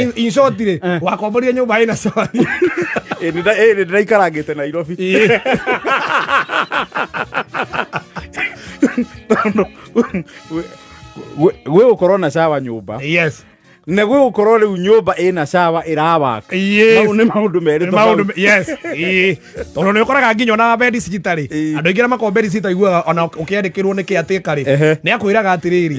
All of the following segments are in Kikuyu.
Na in short rĩ, wakomborire nyũmba ĩna shower. Ĩ, nĩ ndĩraikarangĩte Nairobi. Tondũ gwĩ gũkorwo na shower nyũmba na gwĩ gũkorwo rĩu nyũmba ĩna shower ĩrawaka. Mau nĩ maũndũ merĩ Nĩ maũndũ tofauti. Yes. Ĩĩ. Tondũ nĩ ũkoraga nginya ona bed sitter rĩ, andũ aingĩ arĩa makoragwo bed sitter iguaga ona ũkĩandĩkĩrwo nĩ caretaker rĩ, nĩ akwĩraga atĩrĩrĩ,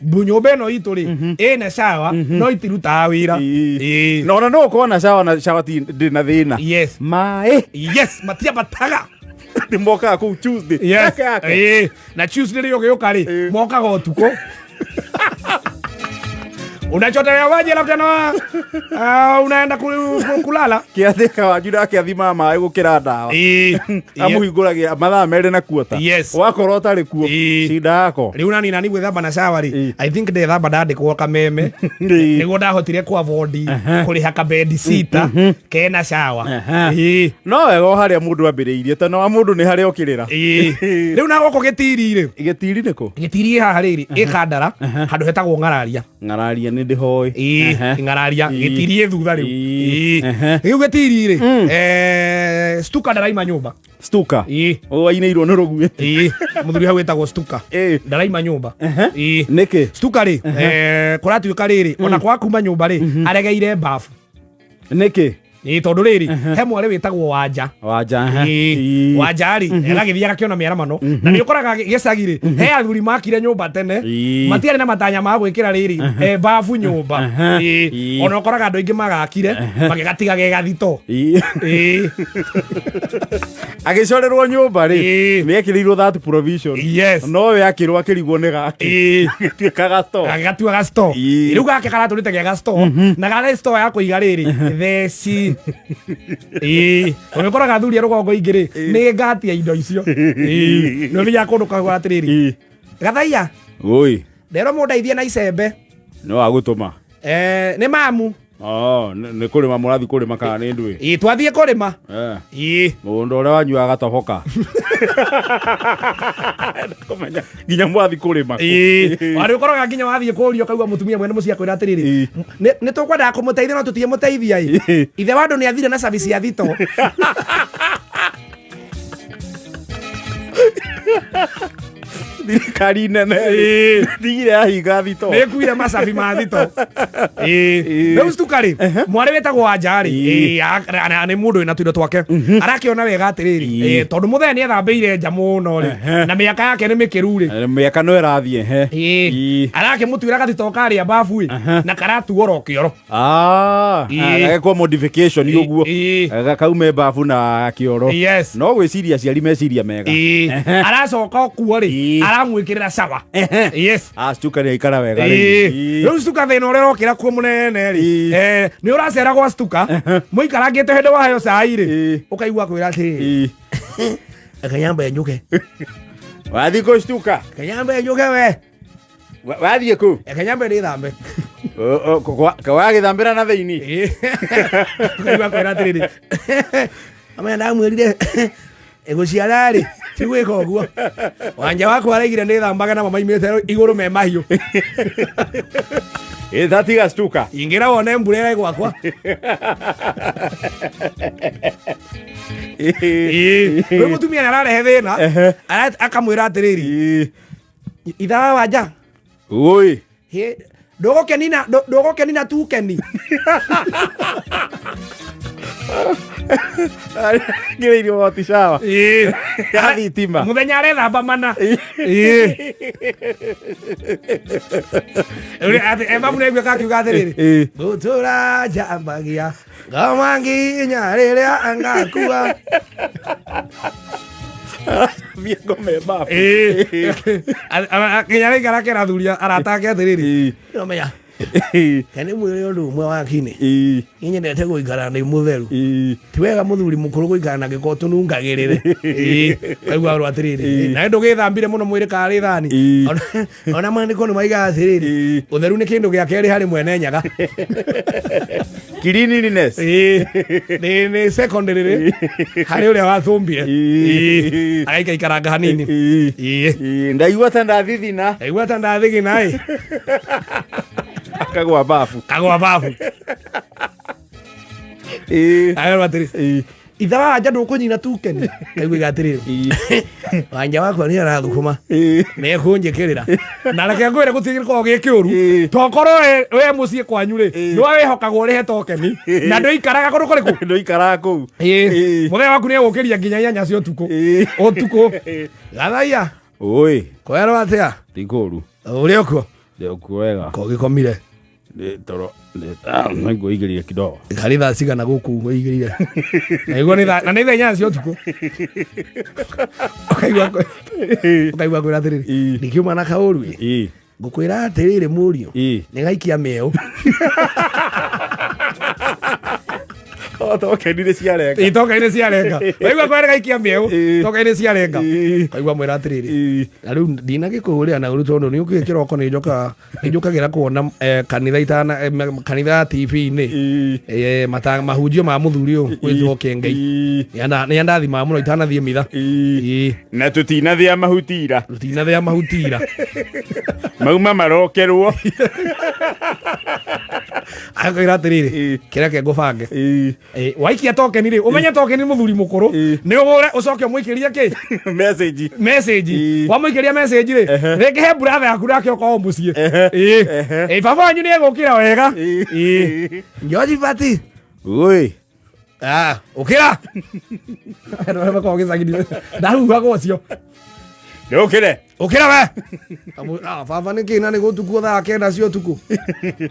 nyũmba ĩno itũ rĩ, ĩna shower no itirutaga wĩra. Na ona no ũkorwo na shower na shower ti ndĩ na thĩna. Maĩ. Yes, matiambataga. Nĩ mokaga kũu Tuesday. Yake yake. Na Tuesday rĩ ũgĩũka rĩ, mokaga ũtukũ. Unachotelea maji alafu tena unaenda kulala. Kĩathĩka wanyu nake athimaga maĩ gũkĩra ndawa. Amũhingũragia mathaa merĩ na kuota. Wakorwo ũtarĩ kuo, cinda yako. Rĩu nani nani gwĩthamba na shower rĩ, I think ndethamba ndandĩkwo kameme. Nĩguo ndahotire ku afford kũrĩha kabed sitter kena shower. No wega o harĩa mũndũ ambĩrĩirie, tondũ wa mũndũ nĩ harĩa okĩrĩra. Rĩu na gũkũ gĩtiri rĩ. Gĩtiri nĩkũ? Gĩtiri ĩ haha rĩrĩ, ĩ Kandara, handũ hetagwo Ng'araria. Ng'araria nĩ ndĩhoĩ. Ng'araria, gĩtiri ĩ thutha rĩu. Rĩu gĩtiri rĩ, Stuka ndaraima nyũmba. Stuka? Wainĩirwo nĩ rũguĩ. Mũthuri hau wĩtagwo Stuka. Ndaraima nyũmba. Nĩkĩ? Stuka rĩ, kũratuĩka rĩrĩ, ona kwa kuma nyũmba rĩ, aregeire bafu. Nĩkĩ? Ĩĩ, tondũ rĩrĩ, he mwarĩ wĩtagwo Wanja. Wanja, Wanja rĩ, agagĩthiĩ agakĩona mĩaramano. Na nĩ ũkoraga gĩcagi rĩ, he athuri makire nyũmba tene, matiarĩ na matanya ma gwĩkĩra rĩrĩ, bafu nyũmba. Ona ũkoraga andũ aingĩ magakire, magĩgatiga ge gathito. Agĩcorerwo nyũmba rĩ, nĩ ekĩrĩirwo that provision. No we akĩrwo akĩrigwo nĩ gake. Gĩtuĩka gasto. Gagatua gasto. Rĩu gake karatũrĩte ge gasto. Na garĩ store ya kũiga rĩrĩ, theci. Tondũ ũkoraga athuri a rũgongo ingĩ rĩ, nĩ ngatia indo icio. Nĩ ũthiaga kũndũ ũkauga atĩrĩrĩ, Gathaiya, Oi. nderwo mũndeithie na icembe. No agũtũma. Nĩ mamu. Oh, nĩ kũrĩma mũrathiĩ kũrĩma kana nĩ ndwĩ? Ĩĩ, twathiĩ kũrĩma. Mũgũnda ũrĩa wanyuaga gatoboka. Kũmenya nginya mwathiĩ kũrĩma. Warĩ ũkoraga nginya wathiĩ kũũria ũkaigua mũtumia mwene mũciĩ akwĩra atĩrĩrĩ, nĩ tũkwendaga kũmũteithia no tũtingĩmũteithia ĩ. Ithe wa andũ nĩ athire na service ya thito. Thirikari nene tigire yahinga thito. Nĩ ĩkuire macabi ma thito. Rĩu Stuka rĩ, mwarĩ wĩtagwo Wanja rĩ, nĩ mũndũ wĩna tũindo twake. Arakĩona wega atĩrĩrĩ, tondũ mũthee nĩ ethambĩire nja mũno rĩ, na mĩaka yake nĩ mĩkĩru rĩ. Mĩaka no ĩrathiĩ, ehe. Arakĩmũtuĩra gathito karĩa babu ĩ, na karatuo oro kĩoro. Gagekwo modification ũguo. Gakaume babu na kĩoro. No gwĩciria aciari meciria mega. Aracoka okuo rĩ, aramwĩkĩrĩra shower. Stuka nĩ aikara wega rĩu. Rĩu Stuka thĩna ũrĩa ũrokĩra kuo mũnene rĩ, nĩ ũracera gwa Stuka, mũikarangĩte hĩndĩ waheo cai rĩ, ũkaigua kwĩra atĩrĩrĩ, Reke nyambe njũke. Wathiĩ kũ Stuka? Reke nyambe njũke we. Wathiĩ kũ? Reke nyambe ndĩthambe. Wagĩthambĩra na thĩinĩ? Ũkaigua kwĩra atĩrĩrĩ, amenya ndamwĩrire gũciara rĩ ti gwĩka ũguo. Wanja wakwa araigire ndĩthambaga namo maimĩte igũrũ me mahiũ. Ĩ, Stuka. Ingĩra wone mbura ĩrĩ gwakwa. Rĩu mũtumia nĩ ararehe thĩna, akamwĩra atĩrĩrĩ, ithaa wanja. Oi. Ndũgũkenina, ndũgũkenina tukeni. Ngĩrĩirio hot shower. Ya thitima. Mũthenya arethamba mana. Babu nĩaigua kakiuga atĩrĩrĩ, ngũtũra njambagia ngoma nginya rĩrĩa ngakua. Thiĩ ngome babu. Nginya araikara akera athuri arata ake atĩrĩrĩ, ũmenya kene mwĩrĩ ũndũ ũmwe wa kinĩ, niĩ nyendete gũikara ndĩ mũtheru. Ti wega mũthuri mũkũrũ gũikara na gĩko tũnungagĩrĩre. Kaigua ũrũ atĩrĩrĩ, nawe ndũgĩthambire mũno mwĩrĩ karĩ thani. Ona maandĩko nĩ maigaga atĩrĩrĩ, ũtheru nĩ kĩndũ gĩa kerĩ harĩ mwene nyaga. Cleanliness. Nĩ secondary rĩ harĩ ũrĩa wathumbire. Agaikaikaranga hanini. Ndaigua ta ndathithina. Ndaigua ta ndathigina ĩ. Kagwa babu. Kagwa babu. Ayo atĩrĩ. Itha wa wanja ndũkũnyina tukeni. Kaigua atĩrĩrĩ. Wanja wakwa nĩ arathũkũma. Nĩekũnjĩkĩrĩra. Na reke ngwĩre gũtirĩ gĩkoragwo gĩ kĩũru. Tokorwo we mũciĩ kwanyu rĩ, nĩwe wĩhokagwo ũrĩhe tokeni. Na ndũikaraga kũndũ kũrĩkũ? Ndũikaraga kũu. Mũthenya waku nĩegũkĩria nginya 8 cia ũtukũ. Ũtukũ. Gathaia. Oi. Kwerwo atĩa? Ti kũũru. Ũrĩ okuo? Ndĩ okuo wega. Ko gĩkomire? Toro nĩngũigĩrire kidogo. Karĩ thaa cigana gũkũ ũigĩrire? Naigua nĩ thaa na nĩ thaa 8 cia ũtukũ. Ũkaigua ũkaigua kwĩra atĩrĩrĩ. Ndikiuma na kaũru ĩ. Ngũkwĩra atĩrĩrĩ mũriũ. Nĩ gaikia mĩeũ. Tokeni nĩ ciarenga. Tokeni nĩ ciarenga. Waigua kwĩra gaikia mĩeũ. Tokeni nĩ ciarenga. Kaigua mwĩra atĩrĩrĩ. Na rĩu ndinagĩkũhũrĩra na ũru tondũ nĩ ũkĩũĩ kĩroko nĩ njokaga nĩnjũkagĩra kuona kanitha itana kanitha ya TV-inĩ mahunjio ma mũthuri ũyũ gwĩtwo Kĩengei. Nĩ andathimaga mũno itanathiĩ mitha. Na tũtinathĩa mahutira. Tũtinathĩa mahutira. Mauma marokerwo. Akwĩra atĩrĩrĩ, kĩrĩa ke ngũbange. Waikia tokeni rĩ, ũmenye tokeni mũthuri mũkũrũ, nĩ ũhũre ũcoke ũmũikĩrie kĩ? Message. Message. Wamũikĩria message rĩ, rĩngĩ he brother yaku nake okorwo mũciĩ. Baba wanyu nĩ egũkĩra wega. George Bati. Oi. Ũkĩra. Andũ arĩa makoragwo gĩcagi-inĩ, ndahuhaga ũcio. Ũkĩre. Ũkĩra we. Baba nĩ kĩ na nĩ gũtukũ thaa 9 cia ũtukũ.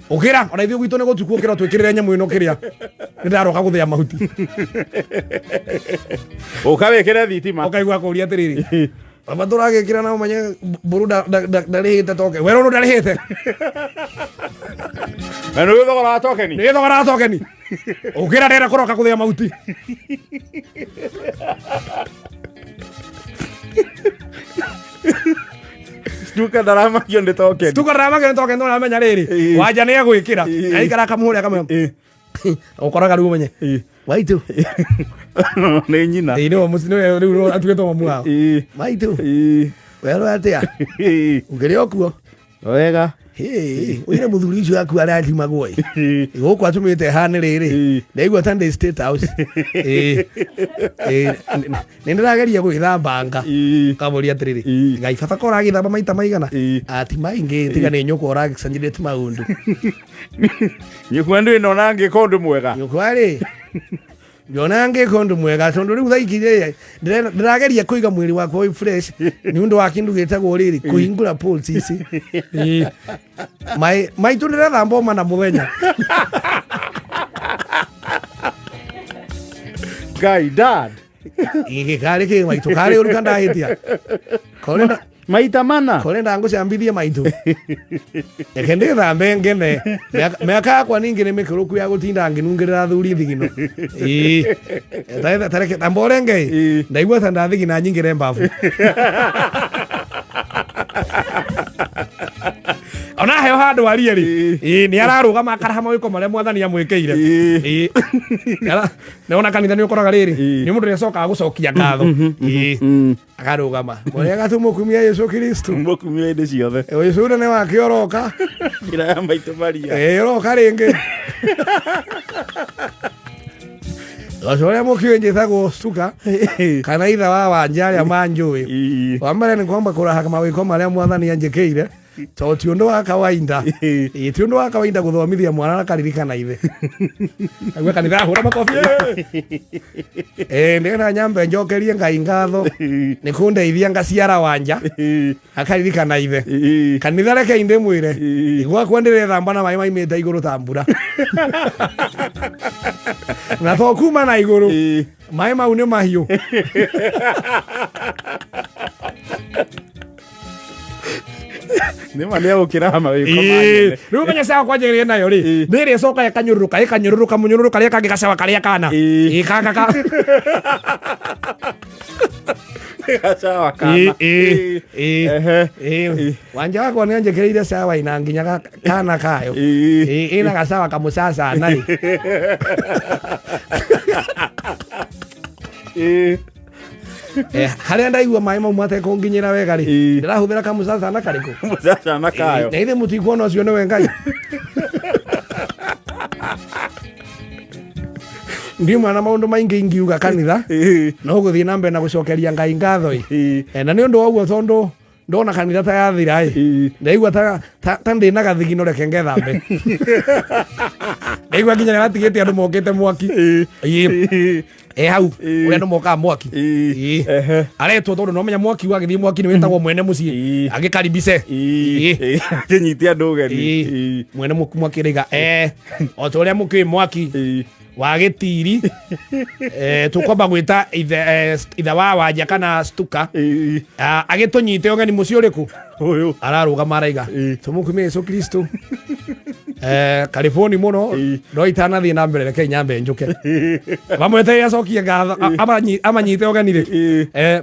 Ũkĩra, ona ithuĩ gwitũ nĩ gũtukũ, ũkĩra ũtwĩkĩrĩre nyamũ ĩno kĩrĩa. Nĩ ndaroka gũthĩa mahuti. Ũka wĩkĩre thitima. Ũkaigua kũũria atĩrĩrĩ. Baba tũragĩkĩra na ũmenye mbũrũ ndarĩhĩte token. Werũ nũ ndarĩhĩte. Na nĩ thogora wa tokeni. Nĩ thogora wa tokeni. Ũkĩra ndĩrenda kũroka gũthĩa mahuti. Stuka ndaramakio nĩ tokeni. Stuka ndaramakio nĩ tokeni, ũramenya rĩrĩ. Wanja nĩ egwĩkĩra. Aikara akamũhũre akamwĩra. Ũkoraga rĩu ũmenye. Maitũ. Nĩ nyina. Nĩwe mũciĩ, nĩwe rĩu atuĩtwo mamu wao. Maitũ. Werwo atĩa? Ũkĩrĩ o kuo? Wega. Ũire mũthuri ũcio aku arathimagwo ĩ. Gũkũ atũmĩte hane rĩrĩ. Ndaigua ta ndĩ State House. Nĩ ndĩrageria gwĩthambanga. Kamũria atĩrĩrĩ. Ngai baba ko ũragĩthamba maita maigana? Ati maingĩ tiga nĩ nyũkwa ũragĩcanjĩrĩte maũndũ. Nyũkwa ndĩ nona ngĩka ũndũ mwega. Nyũkwa rĩ. Ndona ngĩka ũndũ mwega tondũ rĩu thaa ici rĩ, ndĩrageria kũiga mwĩrĩ wakwa wĩ fresh nĩ ũndũ wa kĩndũ gĩtagwo rĩrĩ kũhingũra pools ici. Maitũ ndĩrathamba o mana mũthenya. Ngai, dad. Gĩkĩ karĩ kĩ maitũ karĩ ũru kana ndahĩtia? Maita mana. Kore ndangũcambithie maitũ. Reke ndĩthambe ngene. Mĩaka yakwa ningĩ nĩ mĩkũrũku ya gũtinda ngĩnungĩrĩra athuri thigino. Tareke tamba ũrenge. Ndaigua ta ndathigina nyingĩre mbabu. Ona heo handũ arie rĩ. Nĩ ararũgama akaraha mawĩko marĩa mwathani amwĩkĩire. Nĩ ona kanitha nĩ ũkoraga rĩrĩ. Nĩ mũndũ nĩacokaga gũcokia ngatho. Akarũgama. Mũrĩa gatũmũkumia Yesu Kristo. Mũkumia hĩndĩ ciothe. Yesu nĩ wake ũroka. Njĩra ya maitũ Maria. Ũroka rĩngĩ. Ũcio ũrĩa mũkĩũĩ njĩtagwo Stuka, kana itha wa Wanja arĩa manjũĩ. Wa mbere nĩ kwamba kũraha mawĩko marĩa mwathani anjĩkĩire. Tondũ ti ũndũ wa kawaida. Ti ũndũ wa kawaida gũthomithia mwana na karirikana ithe. Aigua kanitha ahũra makobi. Ndĩrenda nyambe njokerie Ngai ngatho. Nĩ kũndeithia ngaciara Wanja. Akaririkana ithe. Kanitha reke ndĩmwĩre. Gwakwa ndĩrethamba na maĩ maimĩte igũrũ ta mbura. Na to kuma na igũrũ. Maĩ mau nĩ mahiũ. Nĩ ma nĩ egũkĩra mawĩko ma nyene. Rĩu menya cawa kwanjĩrĩria nayo rĩ, nĩ ĩrĩa ĩcokaga ĩkanyũrũrũka, ĩkanyũrũrũka, mũnyũrũrũ karĩa kangĩ gacawa karĩa kana. Kaka ka. Gacawa kana. Wanja wakwa nĩ anjĩkĩrĩire cawa ina nginya kana kayo. Ĩna gacawa kamũcacana ĩ. Harĩa ndaigua maĩ mau matekũnginyĩra wega rĩ, ndĩrahũthĩra kamũcacana karĩkũ? Mũcacana kayo. Na ithe mũtikuona ũcio nĩwe Ngai. Ndiuma na maũndũ maingĩ ingiuga kanitha, no gũthiĩ na mbere na gũcokeria Ngai ngatho ĩ. Na nĩ ũndũ wa ũguo, tondũ ndona kanitha ta yathira ĩ, ndaigua ta ndĩ na gathigino, reke ngethambe. Ndaigua nginya nĩmatigĩte andũ mokĩte mwaki. Ĩ. Hau ũrĩa andũ mokaga mwaki. Ĩ. Aretwo tondũ nomenya mwaki wagĩthiĩ mwaki nĩ wĩtagwo mwene mũciĩ agĩkaribice. Ĩ. Akĩnyitia andũ ũgeni. Ĩ. Mwene mwaki rĩga o ta ũrĩa mũkĩũĩ mwaki wa gĩtiri, tũkwamba gwĩta ithe, ithe wa Wanja kana Stuka. Ah, agĩtũnyite ũgeni mũciĩ ũrĩkũ? Ũyũ. Ararũgama araiga, tũmũkumia Yesu Kristo, karibuni mũno. No itanathiĩ na mbere, reke nyambe njũke mamwetereire acokie ngatho, amanyite ũgeni rĩ.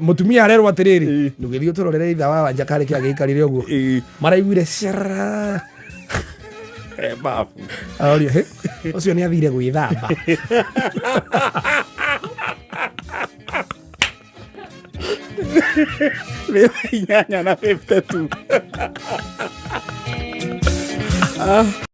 Mũtumia arerwo atĩrĩrĩ, ndũgĩthiĩ ũtũrorere ithe wa Wanja karĩ kĩ agĩikarire ũguo. Maraiguire cara. Babu. Aroria, "Hĩ, ũcio nĩ athire gwĩthamba." Nĩ 8:52.